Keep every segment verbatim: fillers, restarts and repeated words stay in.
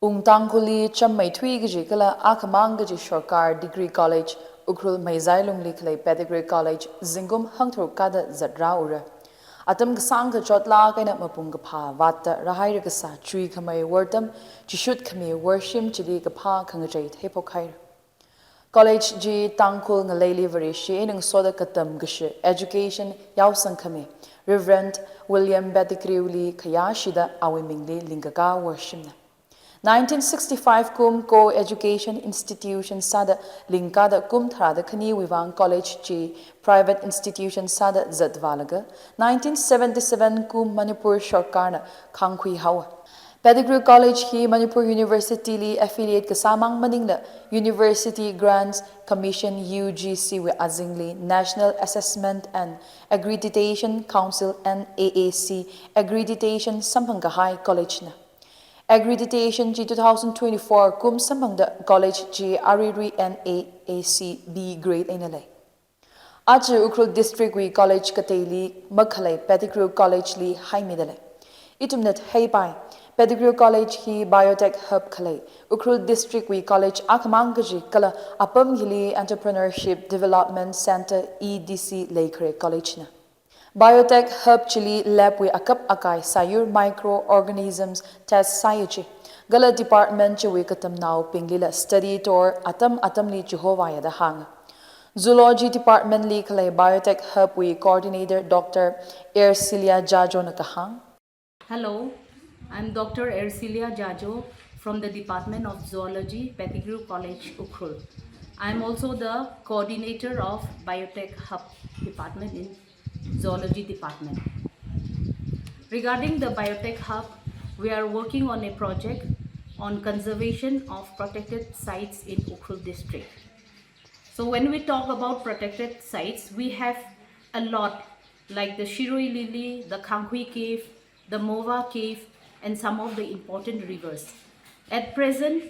Ungtangkhulli chāmmeithui kaji kala akhamang kaji Sorkar Degree College, Ukhrul Meizai Lungli khalei Pedigree College zingkum hangtharuk kada zatrāura. Atam kasāng kachotlāk eina mapung kaphā vātda rāhaira kasā chuikhamei wortam, chishut khami worshim chili kaphā khangachei theiphok haira. College chi Tangkhul ngaleili Vareshi eina ngasoda katam kashi education yaosang khami Reverend William Pettigrew li khayāshida awui mingli lingkakā worshimna. Nineteen sixty-five kum co-education institution sāda lingkada kum tharāda khaniwui vang college chi private institution sāda zatvālaga, nineteen seventy-seven kum Manipur Sorkarna khāngkhui haowa. Pettigrew College hi Manipur University li affiliate kasāmang maningla University Grants Commission, U G C wui azingli National Assessment and Accreditation Council, N A A C, accreditation samphang kahai college na. Accreditation chi two thousand twenty-four kum samphangda college chi aruirui N A A C B grade eina lei. Aja Ukhrul District wui college kateili makhalei Pettigrew College li haimida lei. Ithumna theipai, Pettigrew College hi Biotech Hub khalei Ukhrul District wui college akhamang kaji kala apam hili Entrepreneurship Development Center, E D C, leikhare college na. Biotech Hub chili lab wui akap akai sāyur microorganisms test sāya chi, kala department chiwui katamnaobinglila study tour atam atamli chihovāya da hānga. Zoology Department li khalei Biotech Hub wui coordinator Doctor Ersilia Jajo na kahāng. Hello, I'm Doctor Ersilia Jajo from the Department of Zoology, Pettigrew College, Ukhrul. I'm also the coordinator of Biotech Hub Department in Zoology Department. Regarding the Biotech Hub, we are working on a project on conservation of protected sites in Ukhrul district. So when we talk about protected sites, we have a lot, like the Shirui Lily, the Khangkhui Cave, the Mowa Cave, and some of the important rivers. At present,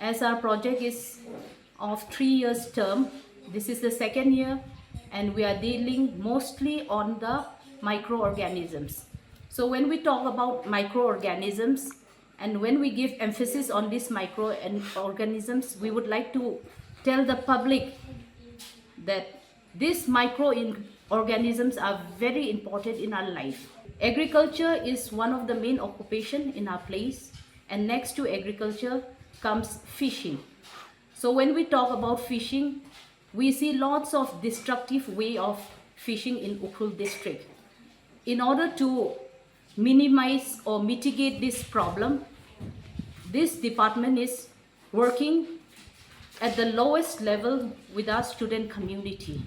as our project is of three years term, this is the second year, and we are dealing mostly on the microorganisms. So when we talk about microorganisms, and when we give emphasis on these microorganisms, we would like to tell the public that these microorganisms are very important in our life. Agriculture is one of the main occupation in our place, and next to agriculture comes fishing. So when we talk about fishing, we see lots of destructive way of fishing in Ukhrul district. In order to minimize or mitigate this problem, this department is working at the lowest level with our student community.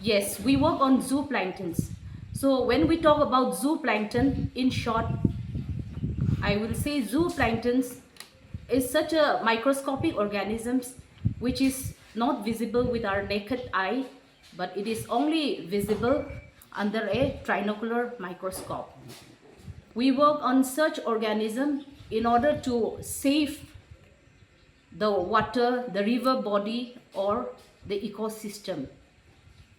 Yes, we work on zooplanktons. So when we talk about zooplankton, in short, I will say zooplanktons is such a microscopic organisms which is not visible with our naked eye, but it is only visible under a trinocular microscope. We work on such organism in order to save the water, the river body, or the ecosystem.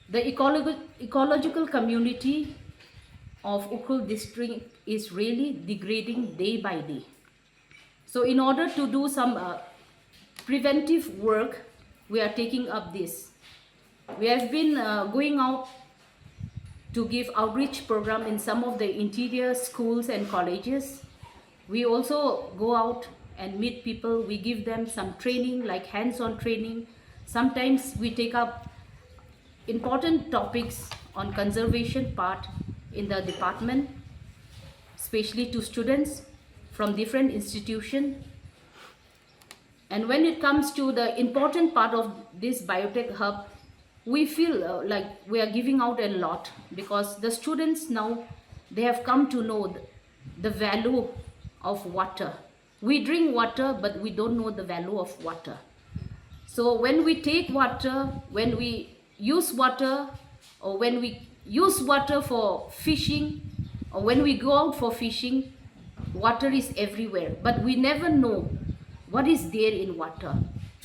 The ecologi-, ecological community of Ukhrul district is really degrading day by day. So in order to do some, uh, preventive work, we are taking up this. We have been, uh, going out to give outreach program in some of the interior schools and colleges. We also go out and meet people. We give them some training, like hands-on training. Sometimes we take up important topics on conservation part in the department, especially to students from different institution. And when it comes to the important part of this biotech hub, we feel, uh, like we are giving out a lot, because the students now, they have come to know the, the value of water. We drink water, but we don't know the value of water. So when we take water, when we use water, or when we use water for fishing, or when we go out for fishing, water is everywhere, but we never know what is there in water.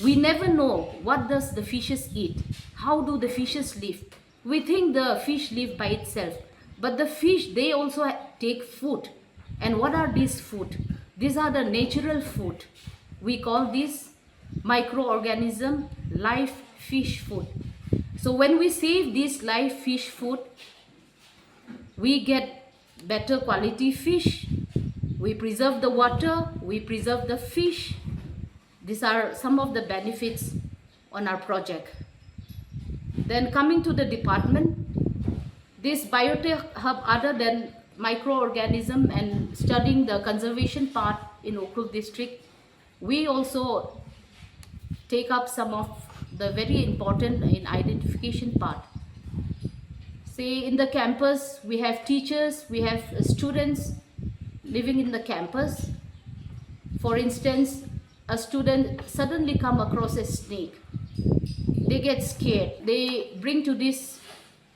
We never know what does the fishes eat, how do the fishes live. We think the fish live by itself, but the fish, they also ha-, take food. And what are these food? These are the natural food. We call this microorganism live fish food. So when we save this live fish food, we get better quality fish. We preserve the water, we preserve the fish. These are some of the benefits on our project. Then coming to the department, this biotech hub, other than microorganism and studying the conservation part in Ukhrul district, we also take up some of the very important in identification part. Say in the campus, we have teachers, we have students living in the campus. For instance, a student suddenly come across a snake. They get scared. They bring to this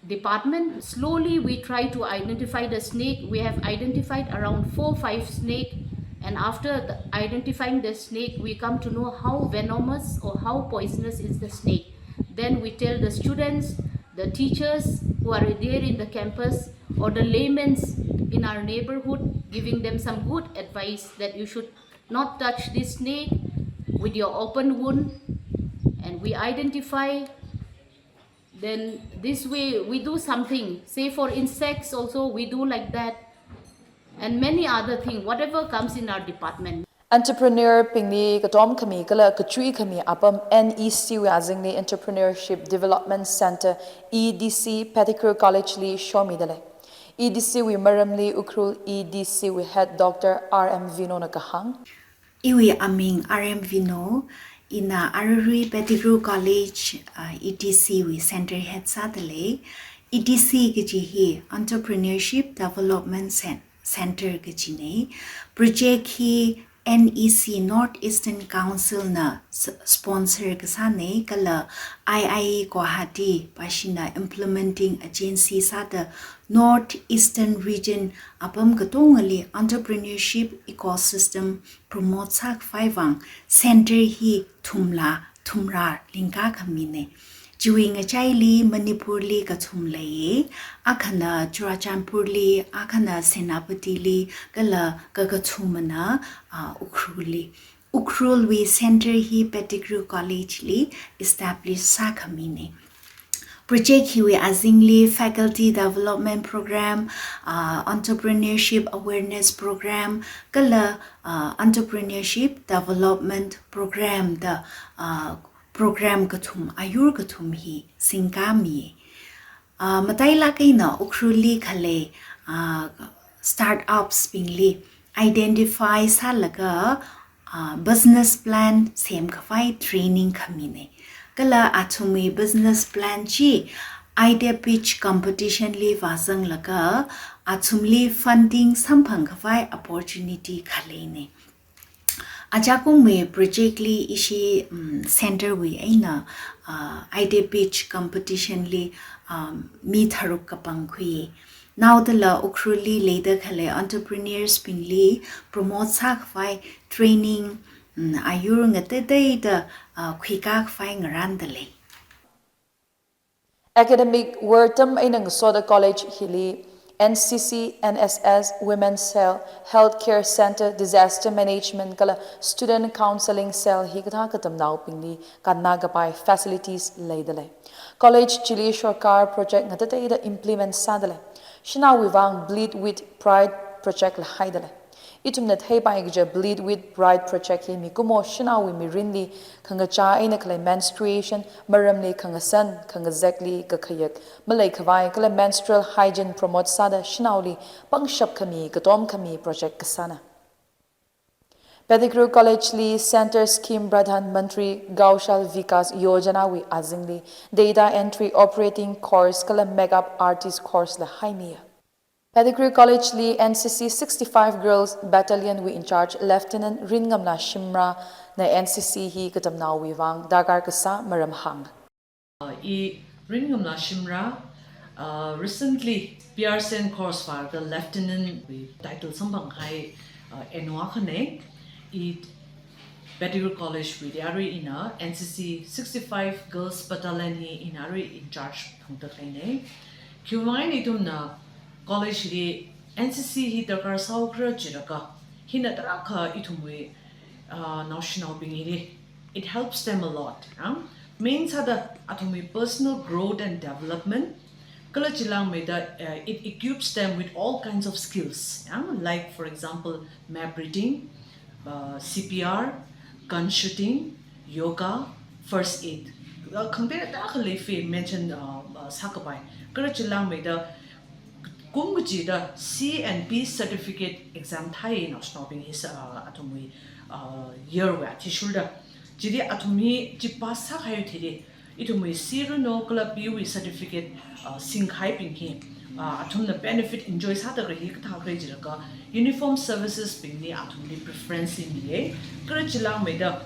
department. Slowly, we try to identify the snake. We have identified around four, five snake. And after the, identifying the snake, we come to know how venomous or how poisonous is the snake. Then we tell the students, the teachers who are there in the campus, or the laymen's in our neighborhood, giving them some good advice that you should not touch this snake with your open wound. And we identify, then this way we do something. Say for insects also, we do like that. And many other things, whatever comes in our department. Entrepreneur bingli katom khami kala kachui khami apam N E C wui azingli Entrepreneurship Development Center, E D C, Pettigrew College li shomida lei. E D C wui maramli Ukhrul E D C wui head Doctor R M Vino na kahāng. Iwui aming R M Vino, ina aruirui Pettigrew College, uh, E D C wui center head sāda lei. E D C kaji hi Entrepreneurship Development Cen-, Center kajina. Project hi N E C, North Eastern Council na s-, sponsor kasāna, kala I I E Guwahati pāshina implementing agency sāda North Eastern region apam katongali entrepreneurship ecosystem promote sākhavai vang center hi thumla thumrā lingkā khamina. Chiwui ngachaili Manipur li kathum leiya, akhana Churachandpur li, akhana Senapati li, kala kakathumana, ah, Ukhrul li. Ukhrul wui center hi Pettigrew College li establish sākhamina. Project hiwui azingli faculty development program, ah, entrepreneurship awareness program, kala, ah, entrepreneurship development program da, ah, program kathum, ayur kathum hi singkami. Ah, matailāk eina Ukhrul li khalei, ah, startups bingli identify sālaga, ah, business plan semkhavai training khamina. Kala athumwui business plan chi idea pitch competition li vāzanglaga athumli funding samphangkhavai opportunity khaleina. Ajakumwui project li ishi, um, center wui eina, ah, idea pitch competition li, um, mi tharuk kapangkhui. Naodala Ukhrul li leida khalei entrepreneurs bingli promote sākhavai training, mm, ayur ngateiteida, ah, khuikākhavai ngarānda lei. Academic work tam eina ngasoda college hili N C C, N S S, Women's Cell, Healthcare Center, Disaster Management kala Student Counseling Cell hikathā katamnaobingli kannākapai facilities leida lei. College chili sorkar project ngateiteida implement sāda lei. Shanaowui vang Bleed with Pride project la haida lei. Ithumna theipai kaja Bleed with Pride project hi mikumo shanaowui mirinli khangachā eina khalei menstruation maramli khangasan, khangazekli kakhayak maleikhavai kala menstrual hygiene promote sāda shanaoli pangshap khami, katom khami project kasāna. Pettigrew College li Center Scheme Pradhan Mantri Kaushal Vikas Yojana wui azingli Data Entry Operating Course kala Makeup Artist Course la haimiya. Pettigrew College li N C C sixty-five Girls Battalion wui in charge Lieutenant Ringamla Shimrah na N C C hi katamnaowui vang darkar kasā maram hānga. Uh, I Ringamla Shimrah, uh, recently P R C N course vālaga Lieutenant wui title samphangkahai, uh, N O akhana. I Pettigrew College wui arui ina N C C sixty-five Girls Battalion hi ina arui in charge phungda khaleina. Khiwuivang eina ithumna college li N C C hi darkar sāhaokhala jilaga, Hina tarākha ithumwui, uh, naoshinaobing hili, it helps them a lot. Ang? Main sāda athumwui personal growth and development, kala chilāngmeida, uh, it equips them with all kinds of skills. Ang? Like, for example, map reading, uh, C P R, gun shooting, yoga, first aid. Uh, khangatei tarākha leifi mention, uh, uh, sākapai. Kala chilāngmeida kum kachida C and P certificate exam thāi naoshinaobing hi sā, uh, athumwui, uh, year wui athishurda. Chili athum hi chi pass sākahai thili, ithumwui C runo kala P wui certificate, uh, singkahaibing hi, uh, athumna benefit enjoy sāda khalei hi kathā khalei jilaga uniform services bingli athumli preference hi miya. Kala chilāngmeida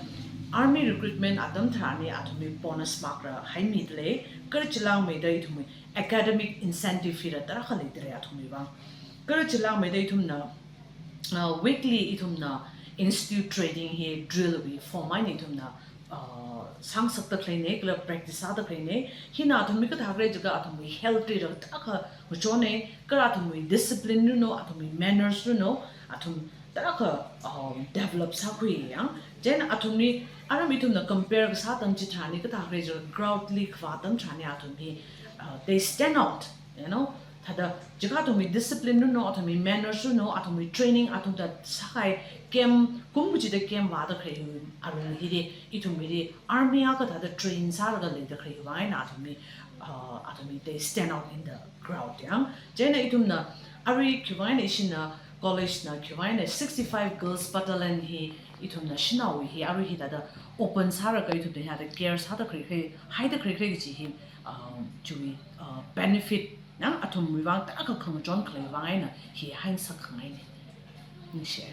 army recruitment atam tharanli athumli bonus mark rāhaimida lei. Kala chilāngmeida ithumwui academic incentive hila tarākha leida lei athumwui vang. Kala chilāngmeida ithumna, uh, weekly ithumna institute training hi drill wui form eina ithumna, uh, sāngasakda khaleina, kala practice sāda khaleina. Hina athumwui kathā khalei jilaga athumwui health li tarākha ngachonna, kala athumwui discipline runo, athumwui manners runo, athum tarākha, um, develop sākhui yang. Chieina athumli, aram ithumna compare kasā atam chitharanli kathā khalei jilaga crowd li kavā atam tharanli athum hi, uh, they stand out, you know. Thāda jiakha athumwui discipline runo, athumwui manners runo, athumwui training, athumna sākahai camp, kum kachida camp vāda khalei arui hili, ithumwuili army akha thāda train sālaga leida khalei vang eina athumli, uh, athumli they stand out in the crowd yang. Chieina ithumna arui khiwui vang eina ishina college na khiwui vang eina sixty-five girls battalion hi ithumna shanaowui hi arui hithāda open sālaga ithumna hithāda care sāda khalei khalei, haida khalei khalei kaji hi, um, chiwui, uh, benefit yang athumwui vang tarākha khangachon khalei vang eina hi haingasak khangaina. Ningshi.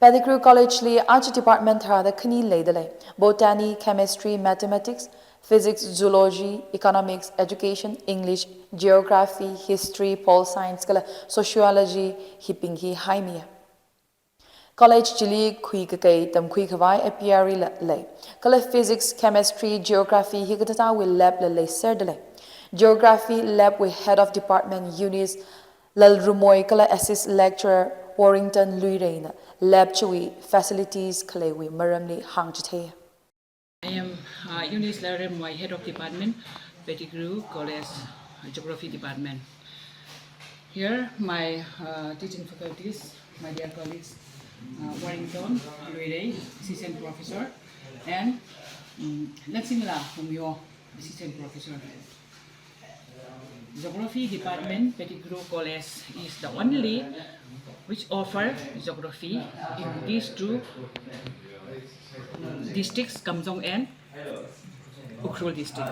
Pettigrew College li aja department tharāda khani leida lei. Botany, chemistry, mathematics, physics, zoology, economics, education, English, geography, history, pol science, kala sociology hibing hi haimiya. College chili khuikakei tamkhui khavai apiary la lei. Kala physics, chemistry, geography hikathāthāwui lab la leiserda lei. Geography lab wui head of department Eunice Lalrumoi kala assist lecturer Warrington Luireina lab chiwui facilities khaleiwui maramli hāngchithei. I am, uh, Eunice Lalrumoi, Head of Department, Pettigrew College, uh, Geography Department. Here, my, uh, teaching faculties, my dear colleagues, uh, Warrington Luirei, Assistant Professor, and, um, Latsinla Humyo, Assistant Professor. Geography Department, Pettigrew College is the only which offer geography in these two districts, Kamjong and Ukhrul district.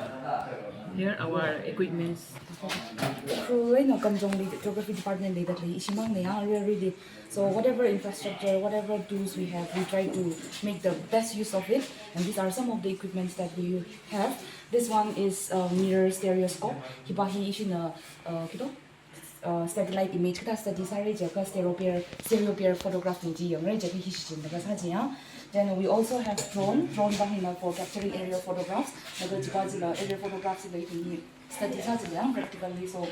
Here our equipments. Ukhrul eina Kamjong li Geography Department leida khalei ishimangna ya, really, really. So whatever infrastructure, whatever tools we have, we try to make the best use of it. And these are some of the equipments that we have. This one is a mirror stereoscope. Hipa hi ishina, uh, kito, uh, satellite image kathā study sāra jiakha stereo pair, stereo pair photograph ni chi yangra jiakha hi shichinlaga sā jiya. Then we also have drone. Drone pa hina for capturing aerial photographs. Laga chipa chila aerial photographs chila hi study sā chila practically. So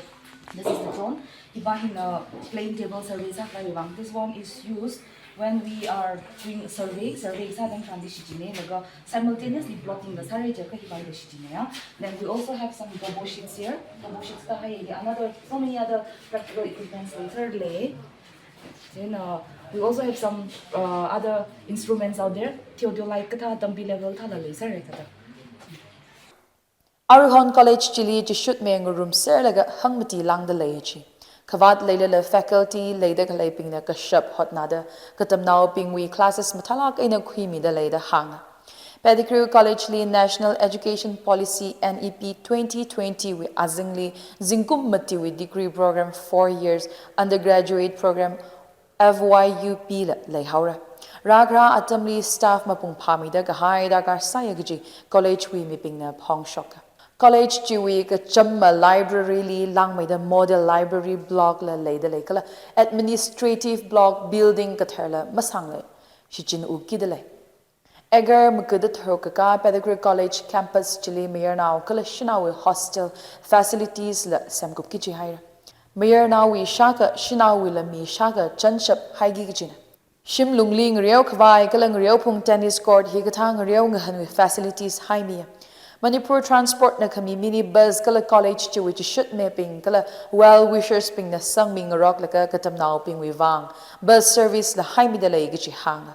this is the drone. Hipa hina plane table survey sākhavai vang. This one is used when we are doing survey, survey sā atam tharanli shichina, laga simultaneously plotting la sāra jiakha hipa hila shichina ya. Then we also have some gobbo sheets here. Gobbo sheets kahaili another, so many other practical equipments leiser lei. Then, uh, we also have some, uh, other instruments out there. Theodolite kathā, tampi level thāla leiser lei kathā. Aruihon College chili chishut me ngarumserlaga hangmati lāngda lei chi. Khavāt leilala faculty leida khaleibingna kashap hotnada katamnaobingwui classes mathālāk eina khuimida leida hānga. Pettigrew College li National Education Policy, N E P twenty twenty wui azingli zingkum matiwui degree program, four years undergraduate program, F Y U P la leihaora. Rākharā atamli staff mapung phāmida kahai darkar sāya kaji college wui mibingna phongshoka. College chiwui kachama library li lāngmeida model library block la leida lei kala administrative block building kathar la masāngla shichin u kida lei. Acre maga da tharuk kakā Pettigrew College campus chili mayarnao kala shanaowui hostel facilities la semkup kaji haira. Mayarnaowui shākha shanaowuila mi shākha chānshap haiki kajina. Shim lungli ngareo khavai kala ngareo phung tennis court hikathā ngareo ngahanwui facilities haimi. Manipur Transport na khami minibus kala college chiwui chishutmibing kala well wishers bingna sangmi ngaroklaga katamnaobingwui vang bus service la haimida lei kaji hānga.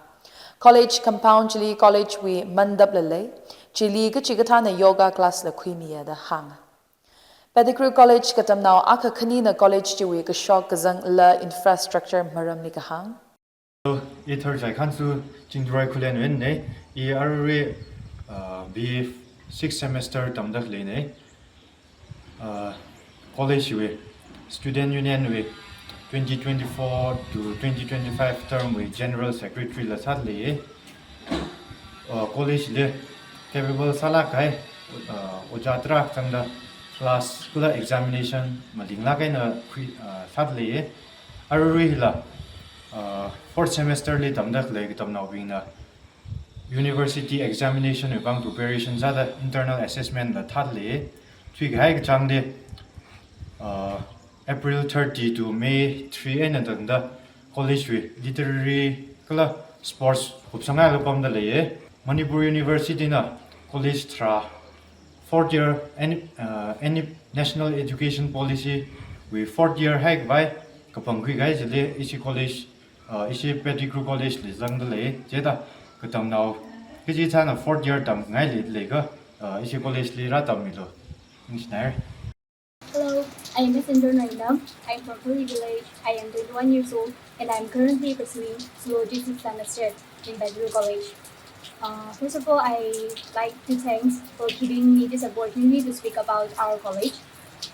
College compound chili college wui mandap la lei, chili kachikathāna yoga class la khuimiya da hānga. Pettigrew College katamnao akha khanina college chiwui kashok kazang la infrastructure maramli kahāng. I Tharchai Khansu, Chingdurai Khullen wui nei, I arui, uh, B A sixth semester tamda khaleina. Uh, college wui, student union wui, twenty twenty-four to twenty twenty-five term wui general secretary la sāda lei. Uh, college li capable sālāk kahai, uh, ojā tarākha zangda class kala examination malinglāk eina khui, uh, sāda lei. Arui hila, uh, fourth semester li tamda khalei katamnaobingna university examination wui vang preparation sāda internal assessment la thāda lei. Thuikahai kachāngli, uh, April thirty to May three eina tangda college wui literary kala sports kupsangngaila pamda lei. Manipur University na college tharā fourth year any, uh, any National Education Policy wui fourth year haikhavai kapangkhui kahai chili ishi college, uh, ishi Pettigrew College li zangda lei. Chithāda katamnao kachikathāna fourth year tamngaili leiakha, uh, ishi college li rātammilu. Ningshinaira. Hello, I am Miss Indra Nainam. I'm from Puri village. I am twenty-one years old and I'm currently pursuing zoology sixth semester in Pettigrew College. Uh, first of all, I like to thanks for giving me this opportunity to speak about our college.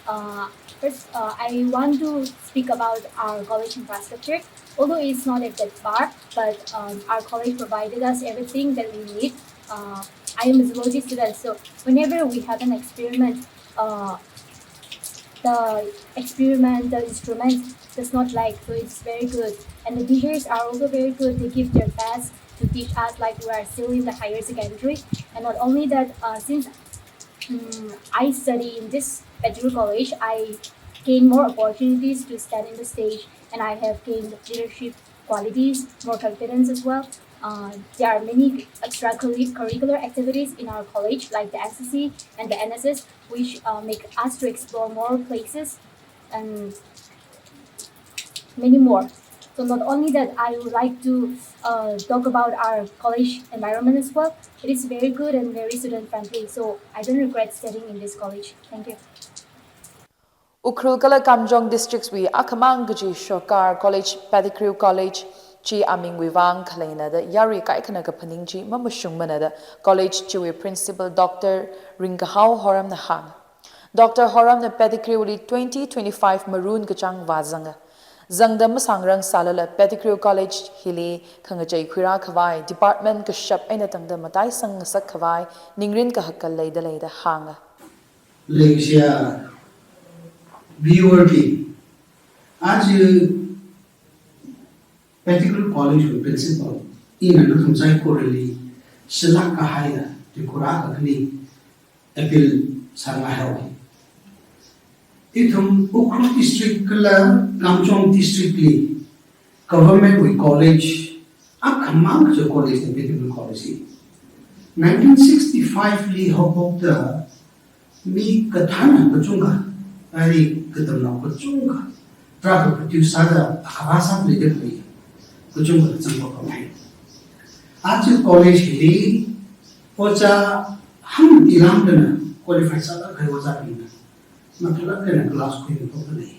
Uh, first, uh, I want to speak about our college infrastructure. Although it's not at that far, but um, our college provided us everything that we need. Uh, I am a zoology student, so whenever we have an experiment, uh, the experiment, the instrument does not lag, so it's very good. And the teachers are also very good. They give their best to teach us like we are still in the higher secondary. And not only that, uh, since um, I study in this Pettigrew College, I gain more opportunities to stand in the stage, and I have gained leadership qualities, more confidence as well. Uh, there are many extracurricular activities in our college, like the N C C and the N S S, which uh, make us to explore more places and many more. So not only that, I would like to uh, talk about our college environment as well. It is very good and very student friendly. So I don't regret studying in this college. Thank you. Ukhrul kala Kamjong districts wui akhamang kaji shokar college, Pettigrew College chi amingwui vang khaleina da yarui kaikhana kaphaning chi mamashungmana da college chiwui principal Doctor Ringkahao Horamna hānga. Doctor Horamna Pettigrew li twenty twenty-five Maroon kachāng vāzanga. Zangda masāngrang sālala Pettigrew College hili khangachei khuirā khavai department kashap eina tangda mataisang ngasak khavai ningrin kahak kal leida leida hānga. Leishiya viewer bing, aja Pettigrew College wui principal ina nathum saikorali shilāk kahaida, tikura kakani appeal sāngai haowa. Ithum Ukhrul district kala Kamjong district li government wui college akhamang kaja college na Pettigrew College hi. Nineteen sixty-five li haophokta mi kathānna kachungkha, ari katamnao kachungkha, tarākha produce sāda akhava sāda leida khalei kachungkha zangpamhai. Aja college hili ojā hangtilāngdana qualify sālāk kahai ojābingna mathālāk eina class khuiphokta lei.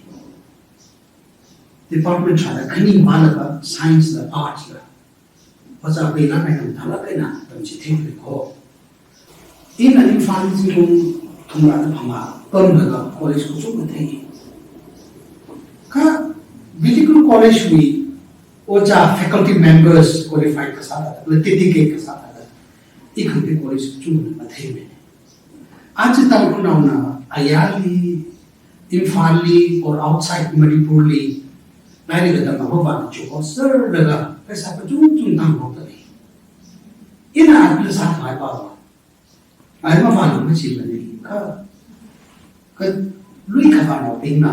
Department tharāda khani vālaga science la arts la ojā peilāk eina mathālāk eina tamchitheilei ko. Ina Imphal zingkum thumrāda phangā pamlaga college kachungkha thei. Kha Pettigrew College wui ojā faculty members qualified kasā thāda, kala dedicate kasā thāda, ikhanti college kachungkhana matheimana. Aja Tangkhulnaona ayarli, Imphalli or outside Manipurli lairik katam avāvana chukho serlaga pheisā kachungchung tangphokta lei. Ina appeal sākhavai pava, ai mavālu machimana kha, kha lui khavānaobingna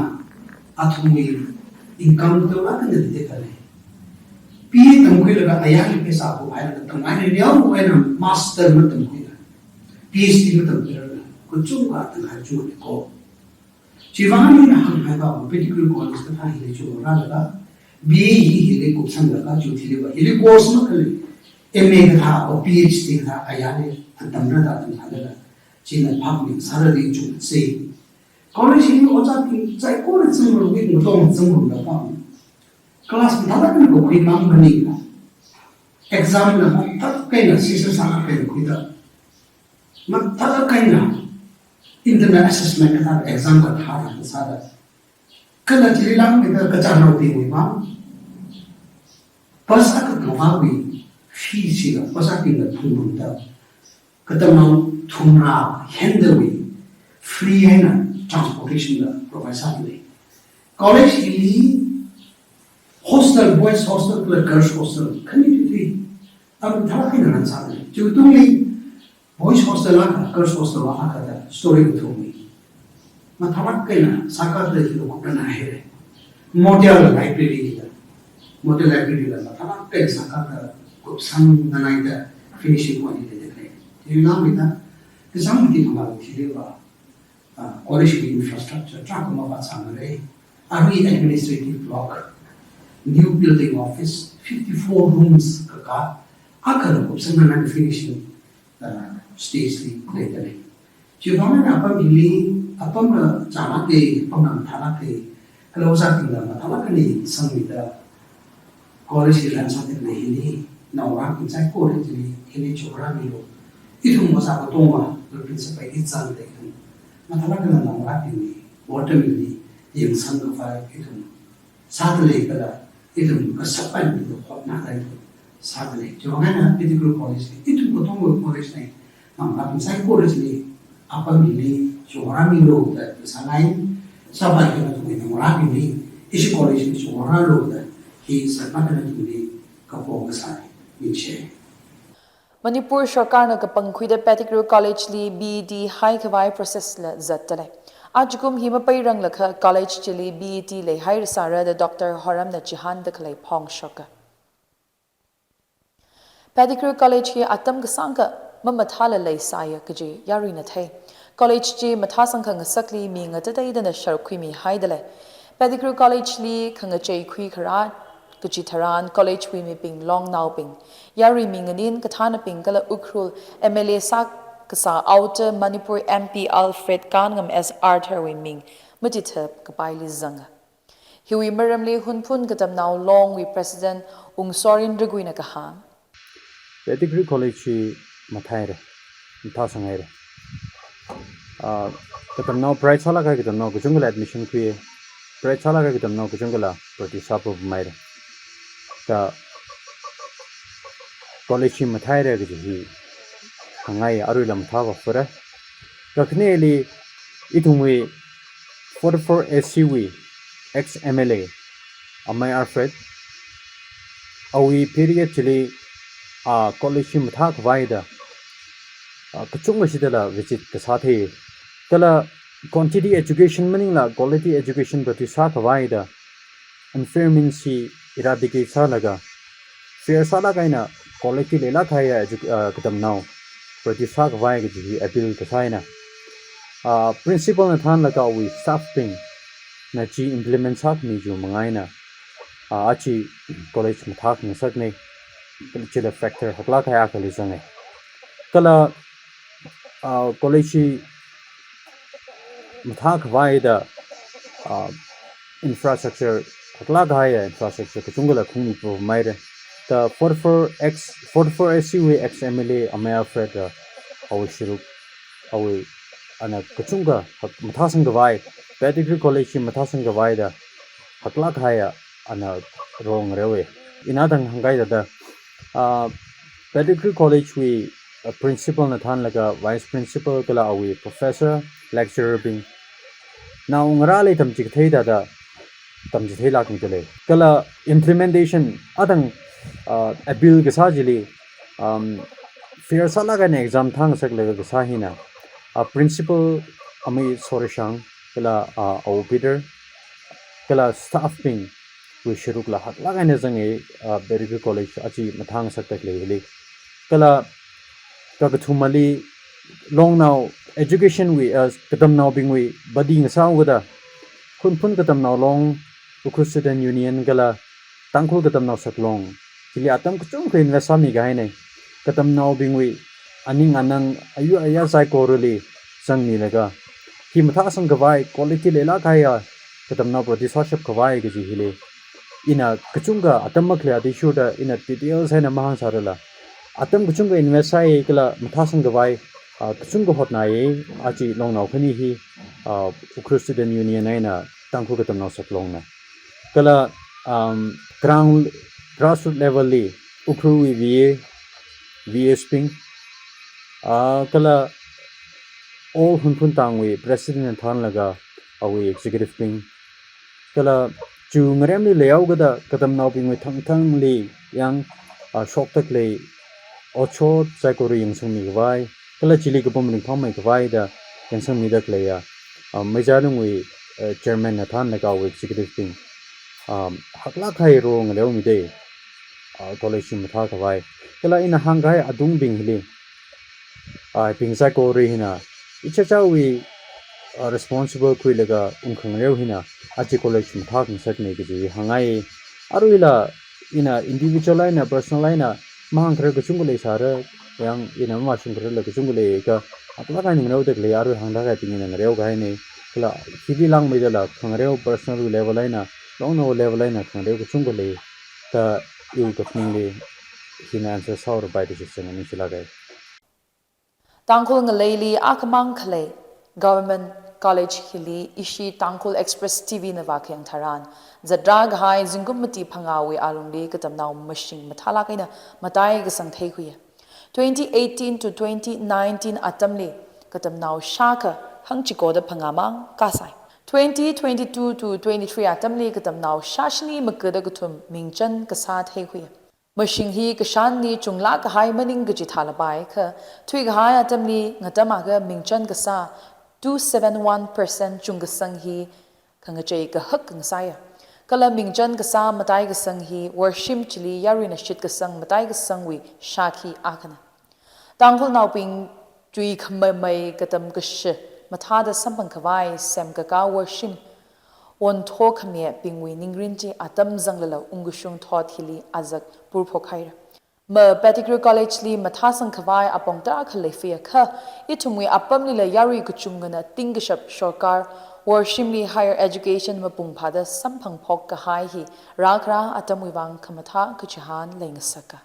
athumwui income kateo lāk eina leida khalei. B A tamkhuilaga ayarli pheisā khuilaga tamngai ni, yao wena master matamkhuila, P H D matamkhuila, kachungkha tangkhai chungkha ko. Chivang eina hānghaida Pettigrew College kathā hili churālaga, B A hi hili kupsanglaga, chu hiliva hili course makhali, M A kathā or P H D kathā ayarli atamrada tamkhailaga, china phap mi sārada chungse. College hili ojābing saikora zangrumwui, ngatong zangrumda pam. Class mathālāk eina kakhui mang maningla, exam la mathālāk eina session sālāk eina khuida, mathālāk eina internal assessment kathā exam kathā sāda. Kala chili langmeida kachānaobingwui vang, bus akha kavāwui fee chila bus akha kavā phungrumda, katamnao thumrā henda wui free eina transportation la provide sāda lei. College hili hostel, boys hostel kala girls hostel khani thuithui, aruithā eina run sāda lei. Chiwui tungli boys hostel akha, girls hostel akha da story kathum mi. Mathālāk eina sākada hilo kupranai haira. Model library la, model library la mathālāk eina sākada kupsang nganaida finishing point hili leida lei. Hili langmeida, kachāng mati phangā hiliva, ah, college wui infrastructure tarākha mavātsangmara. Arui administrative block, new building office, fifty-four rooms kaka, akha kupsang nganai finishing, ah, stage li leida lei. Chivang eina apam hili, apam la chālāka, apam la mathālāka, kala ojābing la mathālāk eina sangmida, college li run sāda lei hili, naongarābing saikora chili, hili churāmilu. Ithum ojā katonga, principal ithumna ithum mathālāk eina naongarābingli, water li, yangsang khavai ithum sāda lei kala, ithum kasāpam ithum hotnada ithum sāda lei. Chivang eina Pettigrew College li, ithum katonga college na, naongarābing saikora chili, apam hili churāmilu da sāngai, sāpai kala ithum naongarābingli, ishi college li churālu da, hi sāpai kala ithumli kapo kasā ni, ningshi. Manipur sarkarna kapangkhuida Pettigrew College li B E D haikhavai process la zatda lei. Ajakum hi mapairanglakha college chili B E D leihairasāra da Doctor Horamna chihānda khalei phongshoka. Pettigrew College hi atam kasāngkha mamathāla leisāya kaji yaruina thei. College chi mathāsang khangasakli mi ngatateidana sharkhuimihaida lei. Pettigrew College li khangachei khuikharā kaji tharan college wui mibing longnaobing, yarui minganin kathānabing kala Ukhrul M L A sākasā Outer Manipur M P Alfred Kanngam S Arthur wui ming machithap kapaili zanga. Hiwui maramli Hunphun Katamnao Long wui President Ungsorin Raghuina kahāng. Pettigrew College hi mathāhaira, mathāsanghaira. Ah, katamnao bright sālāk kahai katamnao kachungkhala admission khui, bright sālāk kahai katamnao kachungkhala practice sāpapamhaira. Kha college hi mathāhaira kaji hi hāngngai, aruila mathāvā phura. Kakhaneli ithumwui forty-four A C wui ex M L A Amai Alfred, awui period chili, ah, college hi mathākhavai da, ah, kachungkha shidala visit kasā thei. Kala quantity education maningla quality education practice sākhavai da, environment chi eradicate sālaga, fair sālāk eina quality leilāk kahaiya edu-, ah, katamnao practice sākhavai kaji hi appeal kasā eina, ah, principal na thānlaga awui staff bingna chi implement sākhami chiwui manga eina, ah, aja college mathākhangasakna, chila factor haklāk kahai akhali zanga. Kala, ah, college hi mathākhavai da, ah, infrastructure, haklāk kahaiya infrastructure kachungkhala khungmi pamhaira. Kha forty-four ex, forty-four A C wui ex M L A Amai Alfred da, awui sharuk, awui, ana kachungkha hak-, mathāsangkhavai, Pettigrew College hi mathāsangkhavai da, haklāk kahaiya ana role ngareowa. Ina tang hāngkahai thāda, ah, Pettigrew College wui, ah, principal na thānlaga vice principal kala awui professor, lecturer bing, naongarāli tamchithei thāda tamchitheilākmida lei. Kala implementation, atang, ah, appeal kasā chili, um, fair sālāk eina exam thāngasaklaga kasā hina, ah, principal Amai Sorashang, kala, ah, Awo Peter, kala staff bing, wui sharukla haklāk eina zanga, ah, Pettigrew College aja mathāngasakda khalei hili. Kala kakathumali longnao education wui, ah, katamnaobingwui body ngasāhaokida Hunphun Katamnao Long, Ukhrul Student Union kala Tangkhul Katamnao Saklong, chili atam kachungkha invest sāmi kahaina. Katamnaobingwui aning anang, ayu aya saikorali zangmilaga, hi mathāsang khavai, quality leilāk kahaiya katamnao produce sāshap khavai kaji hili ina kachungkha atam makhalei athishurda ina details eina mahāngsārala, atam kachungkha invest sāya kala mathāsang khavai, ah, kachungkha hotnāya, aja longnao khani hi, ah, Ukhrul Student Union eina Tangkhul Katamnao Saklongna. Kala, um, ground, grassroots level li Ukhrulwui V A, V As bing, ah, kala all Hunphun Tangwui president na thānlaga awui executive bing, kala chi ngaremli leihaokida katamnaobingwui thangthangli yang, ah, shokda khalei otshot saikora yangsangmi khavai, kala chili kapam ringphāmei khavai da yangsangmida khaleiya, ah, Meizailungwui, eh, chairman na thānlaga awui executive bing, ah, haklāk kahai role ngaleomida, ah, college mathā khavai. Kala ina hāngkahai adungbing hili, ah, bing saikora hina ichichāwui, ah, responsible khuilaga ungkhangareo hina aja college mathāngasakna kaji hāngngai. Aruila ina individual eina, personal eina mahāngkharar kachungkha leisāra, yang ina mamashungkhararla kachungkha leiakha, haklāk eina ngareoda khalei arui hāngda kahaibing ina ngareo kahaina. Kala hili langmeidala khangareo personal level eina, longnao level eina khangareo kachungkha lei, da iwui kaphaningli hina answer sāhaora pai da shitsanga, ningshilāka. Tangkhul ngaleili akhamang khalei Government College hili ishi Tangkhul Express T V na vākhayang tharan, zatrā kahai zingkum mati phangāwui alungli katamnao mashing mathālāk eina matai kasang theikhuiya. Twenty eighteen to twenty nineteen atamli katamnao shākha hangchikoda phangāmang kasai. Twenty twenty-two to twenty-three atamli katamnao shāshini magada kathum mingchan kasā theikhuiya. Mashing hi kashanli chunglāk kahai maning kaji thālapai kha, thuikahai atamli ngatam akha mingchan kasā two seven one percent chungkasang hi khangachei kahak ngasāya. Kala mingchan kasā matai kasang hi worshim chili yaruina shitkasang matai kasangwui shākhi akhana. Tangkhulnaobing tui khamamei katam kashi mathāda samphang khavai semkakā worshim ontho khamiya bingwui ningrin chi atam zanglala ungkashung thot hili azak purphok haira. Ma Pettigrew College li mathāsang khavai apong tarākha leifaya kha, ithumwui apamlila yarui kachungkhana tingkashap sorkar worshimli higher education mapung phāda samphang phok kahai hi rākhara atamwui vang khamathā kachihān leingasaka.